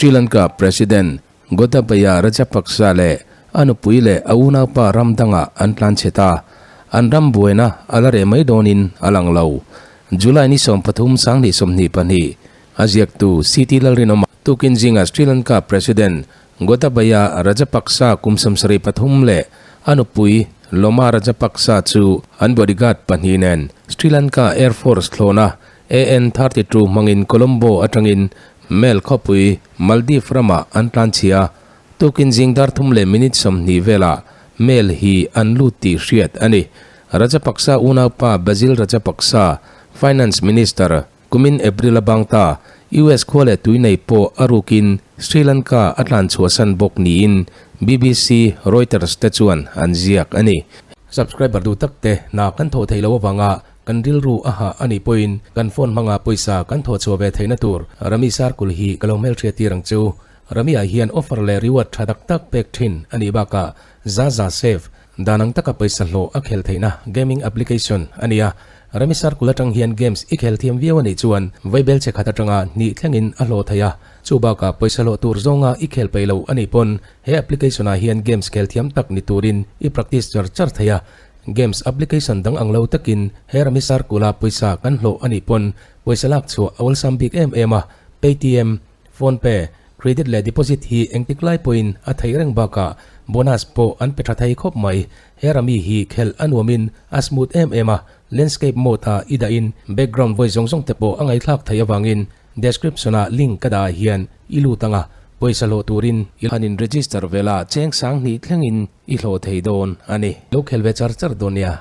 Sri Lanka President Gotabaya Rajapaksa leh a nupui leh a unaupa ram dangah an tlanchhe ta. An ram buaina a la reh mai dawnin a lang lo. July ni 13 2022 a ziaktu CT Lalrinawma tukin zinga Sri Lanka President Gotabaya Rajapaksa kum 73 leh a nupui Loma Rajapaksa chu an bodyguard pahnih nen Sri Lanka Air Force thlawhna AN-32 hmangin Colombo atangin Mel khawpui Maldives ramah an tlanchhia. Tukin zing dar thum leh minute 20 velah Mel hi an lut tih hriat a ni. Rajapaksa unaupa Basil Rajapaksa, Finance Minister, kumin April a bang ta, US khua leh tui nei pawh a rukin Sri Lanka a tlanchhuahsan bawk niin BBC, Reuters te chuan an ziak a ni. Subscriber duh tak te hna kan thawh theih loh avanga Kan rilru a hah a nih pawhin kan phone hmanga pawisa kan thawh chhuah ve theihna tur Rami Sarkul hi ka lo hmelhriat tir ang chu. Rami ah hian offer leh reward tha tak tak pek thin a nih bakah za za save dan ang taka pawisa hlawh a khel theihna gaming application a ni a. Rami Sarkul atang hian games i khel thiam viau a nih chuan vaibel che khat atanga hnih thlengin a hlawh thei a. Chu bakah pawisa hlawh tur zawnga i khel peih lo a nih pawn he application ah hian games khel thiam tak ni turin i practice char char thei a. Games application dang ang lo takin he Rami Sarkula pawisa kan hlawh a nih pawn pawisa lak chhuah a awlsam bik em em a, Paytm, PhonePe, credit leh deposit hi engtik lai pawhin a theih reng bakah bonus pawh an pe tha thei khawp mai. He Rami hi khelh a nuamin a smooth em em a, landscape mode ah i dahin background voice zawng zawng te pawh a ngaihthlak theih avangin Description ah link ka dah ah hian i lut ang a, pawisa hlawh turin i han in register vel a, cheng 2000 thlengin i hlawh thei dawn a ni. Lo khel ve char char dawn nia.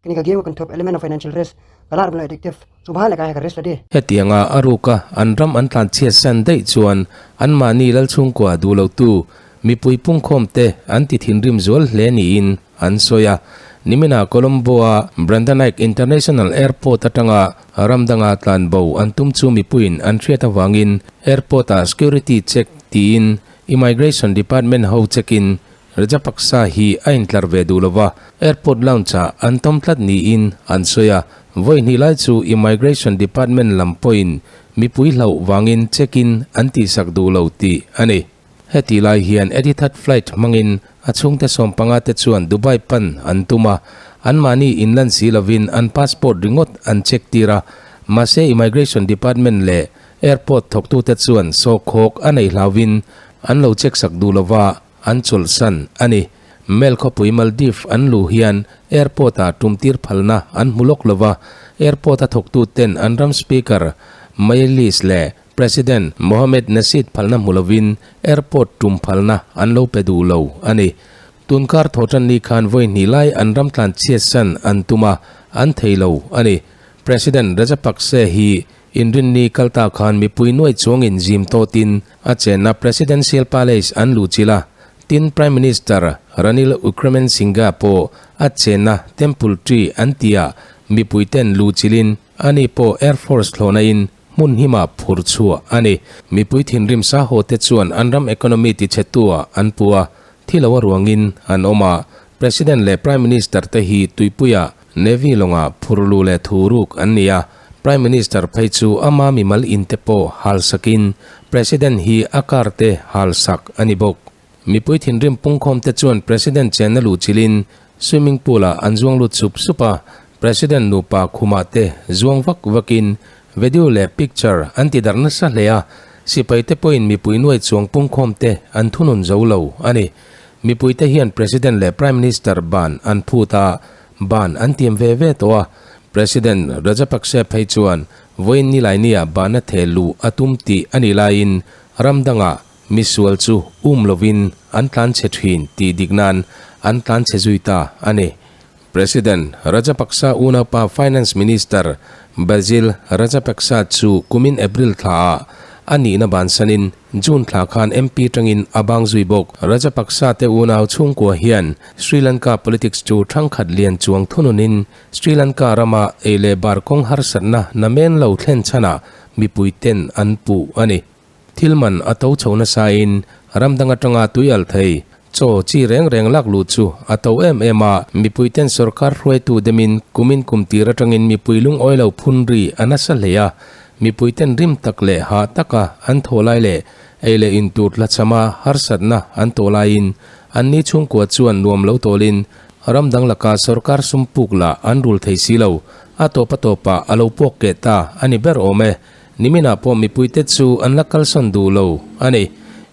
Kini ka game kan thawp element of financial risk ka lar bula addictive chu bha leh ka ka risk la di. Hetianga a ruka an ram an tlan chhiat san daih chuan anmahni lalchhungkua duh lotu mipui pungkhawmte an ti thinrim zual hle niin an sawi a. Niminah Colombo-a Bandaranaike International Airport atanga ram danga tlan bo an tum chu mipuiin an hriat avangin airport-ah security check tiin Immigration Department ho check-in Rajapaksa hi a intlar ve duh lova, airport lounge-ah an tawm tlat niin an sawi a. Vawi hnih lai chu Immigration Department lam pawhin mipui hlauh vangin check-in an tihsak duh lo tih a ni. Heti lai hian Etihad flight hmangin a chhungte 15 te chuan Dubai pan an tum a, anmahni inlan si lovin an passport ringawt an check tir a, mahse Immigration Department leh Airport thawktute chuan sawhkhawk a nei hlauhin an lo check sak duh lova an chawlhsan a ni. Mel khawpui Maldives an luh hian airport-ah tumtir phalna an hmu lawk lova, airport-a thawktuten an ram Speaker Mayilis leh President Mohamed Nasheed phalna hmu lovin airport tum phalna an lo pe duh lo a ni. Tunkar thawhtan ni khan vawi hnih lai an ram tlanchhiatsan an tum a, an thei lo a ni. President Rajapakse hi Inrinni kalta khan mipui nuai chuangin zim tawtin a chenna Presidential Palace an luhchilh a, tin Prime Minister Ranil Wickremesinghe pawh a chenna Temple Tree an tihah mipuiten luhchilhin ani pawh Air Force thlawhnain hmun himah phur chhuah a ni. Mipui thinrim sa haw te chuan an ram economy tichhetu-ah an pu a, thi lo a ruangin an awm a, President leh Prime Minister te hi tuipuiah Navy lawngah phurlu leh thuruk an ni a, Prime Minister phei chu ama mimal in te pawh hal sakin President hi a car te hal sak a ni bawk. Mipui thinrim pungkhawm te chuan President chenna luhchilhin swimming pool ah an zuang lut sup sup a, President nupa khumah te zuang vak vakin video leh picture an ti darh nasa hle a, sipai te pawhin mipui nuai chuang pungkhawm te an thunun zo lo a ni. Mipuite hian President leh Prime Minister ban an phut a, ban an tiam ve ve tawh a. President Rajapaksa phei chuan vawiin Nilainiah bana theh luh a tum tih a nih laiin ram dangah misual chu um lovin an tlanchhe thin tih dik nan an tlanchhe zui ta a ni. President Rajapaksa unaupa Finance Minister Basil Rajapaksa chu kumin April thlaah a nihna bansanin June thla khan MP tangin a bang zui bawk. Rajapaksa te unau chhungkua hian Sri Lanka politics chu thangkhat lian chuang thununin Sri Lanka rama ei leh bar kawng harsatna namen lo thlen chhanah mipui ten an puh a ni. Thil man a to chho nasain ram dang atanga tui al thei chaw chi reng reng lak luh chu a to em em a, mipui ten sorkar hruaitu demin kumin kum tir atangin mipui lungawi lo phun ri a nasa hle a, mipui ten rim tak leh hah taka an thaw lai leh Ei leh in tur tlachhama harsatna an tawh laiin anni chhungkua chuan nuam lo tawlin ram dang laka sorkar sum puk lah an rul thei si lo. A tawp a tawpah a lo puak keh ta a ni ber awm e. Niminah pawh mipuite chu an la kalsawn duh lo a ni.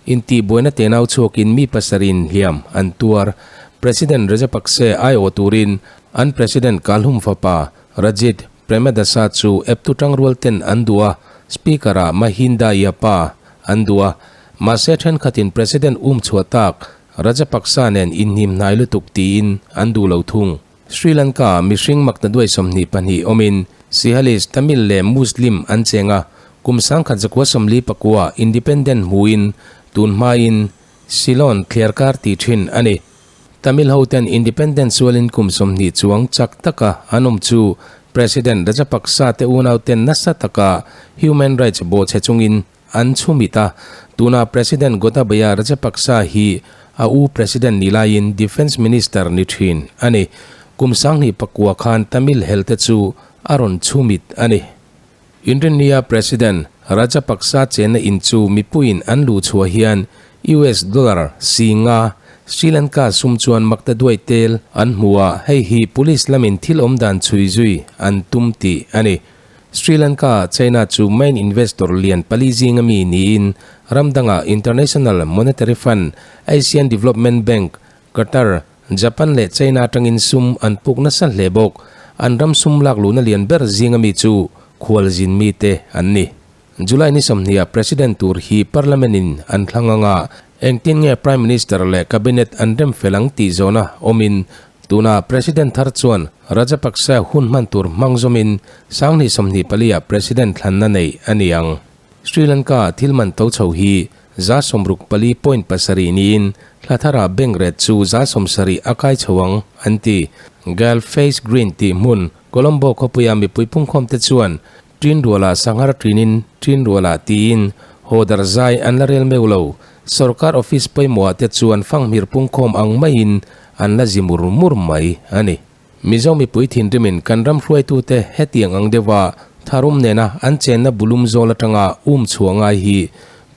Intihbuaina tenau chhuakin mi pasarih hliam an tuar. President Rajapakse aiawh turin an President Kalhum fapa Rajit Premadasa chu eptu tangrual ten an duh a, Speaker-ah Mahinda Yapa an duh a. Mahse thenkhatin President um chhuah tak Rajapaksa nen inhnim hnai lutuk tiin an duh lo thung. Sri Lanka-ah mihring makta duai 22 awmin Sihalis, Tamil leh Muslim an cheng a, kum 1949 independent hmuin tun hmain Ceylon thliarkar tih thin a ni. Tamil hoten independent sualin kum 20 chuang chak taka an awm chu President Rajapaksa te unauten nasa taka human rights bawhchhe chungin an chhumit a. Tuna President Gotabaya Rajapaksa hi a u President ni laiin Defence Minister ni thin a ni. Kum 2009 khan Tamil helte chu a rawn chhumit a ni. Inrinnia President Rajapaksa chenna in chu mipuiin an luh chhuah hian US dollar 50 Sri Lanka sum chuan makta duai tel an hmu a, hei hi police lamin thil awm dan chhui zui an tum tih a ni. Sri Lanka China chu main investor lian pali zinga mi niin ram dangah International Monetary Fund, Asian Development Bank, Qatar, Japan leh China atangin sum an puk nasa hle bawk. An ram sum lak luhna lian ber zinga mi chu khualzin mite an ni. July ni 20 ah President tur hi Parliament in an thlang anga engtin nge Prime Minister leh Cabinet an rem fel ang tih zawhna awmin tuna President thar chuan Rajapaksa hun hman tur hmang zawmin 2024 ah President thlanna nei a ni ang. Sri Lanka thil man to chho hi 64.7 niin thla tharah bank rate chu 70% a kai chho ang an ti. Galle Face Green tih hmun Colombo khawpuia mipui pungkhawm te chuan Ṭin ruala sanghar ṭinin ṭin ruala tiin haw dar zai an la rel meuh lo. Sorkar office pawimawhah te chuan fanghmir pungkhawm ang maiin an la zi mur mur mai a ni. Mizo mipui thinrimin kan ram hruaitute hetiang ang deuha tharum nena an chenna bulum zawl atanga um chhuah ngai hi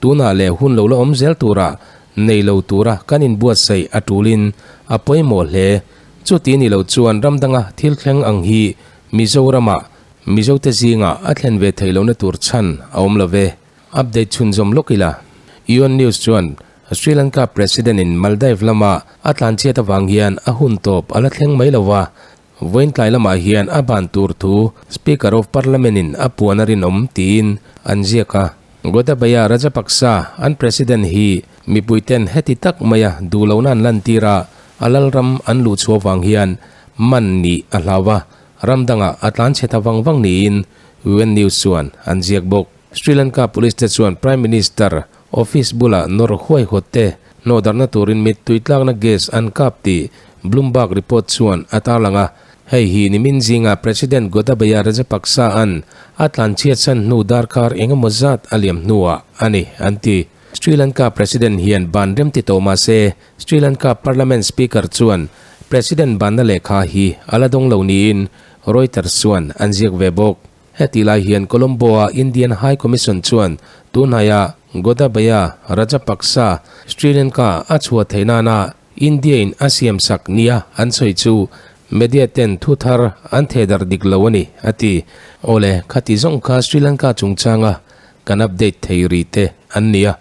tunah leh hun lo la awm zel tura nei lo tura kan inbuatsaih a tulin a pawimawh hle. Chuti ni lo chuan ram danga thil thleng ang hi Mizoramah Mizote zingah a thlen ve theih lohna tur chhan a awm lo ve. Update chhunzawm lawk ila. UN News chuan Sri Lanka President in Maldives lama a tlanchhiat avang hian a hun tawp a la thleng mai lo va, vawiin tlai lamah hian a ban tur thu Speaker of Parliament in a puan a rinawm tiin an ziak a. Gotabaya Rajapaksa an President hi mipuiten heti tak maia duh lohna an lantir a, a lalram an luh chhuah vang hian man nih a hlau a, ram dangah a tlanchhe ta vang vang niin UN News chuan an ziak bawk. Sri Lanka Police te chuan Prime Minister Office bulah nawr huaihawt te hnawhdarhna turin mittui tlakna gas an kap tih Bloomberg report chuan a tarlang a. Hei hi nimin zinga President Gotabaya Rajapaksa-a'n a tlanchhiatsan hnu darkar engemaw zat a liam hnuah a ni, an ti. Sri Lanka President hian ban rem ti tawh mah se, Sri Lanka Parliament Speaker chuan President banna lehkha hi a la dawng lo niin Reuters chuan an ziak ve bawk. Heti lai hian Colombo-a Indian High Commission chuan tunhnaia Gotabaya Rajapaksa Sri Lanka a chhuah theih nana India-in a siamsak nia an sawi chu media ten thu thar an thehdarh dik lo a ni, a ti. Awle, khati zawng kha Sri Lanka chungchanga kan update thei rih te an ni a.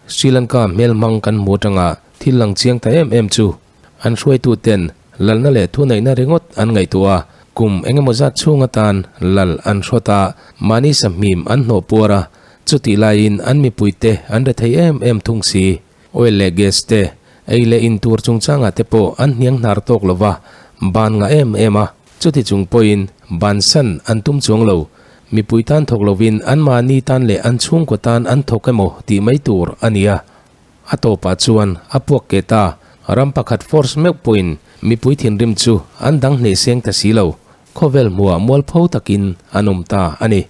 Sri Lanka hmelhmang kan hmu atanga thil lang chiang ta em em chu An hruaituten lalna leh thuneihna ringawt an ngaihtuah a, kum engemaw zat chhung atan lal an hrawt a, mahni sahmim an hnawh puar a, chutih laiin an mipuite an re thei em em thung si. Oil leh gas te, ei leh in tur chungchangah te pawh an hniang hnar tawk lo va, ban ngah em em a, chuti chung pawhin bansan an tum chuang lo. Mipui tan thawk lovin anmahni tan leh an chhungkaw tan an thawk emaw tih mai tur a ni a. A tawpah chuan a puak keh ta, ram pakhat force meuh pawhin mipui thinrim chu an dang hneh seng ta si lo, khawvel hmuah mualpho takin an awm ta a ni.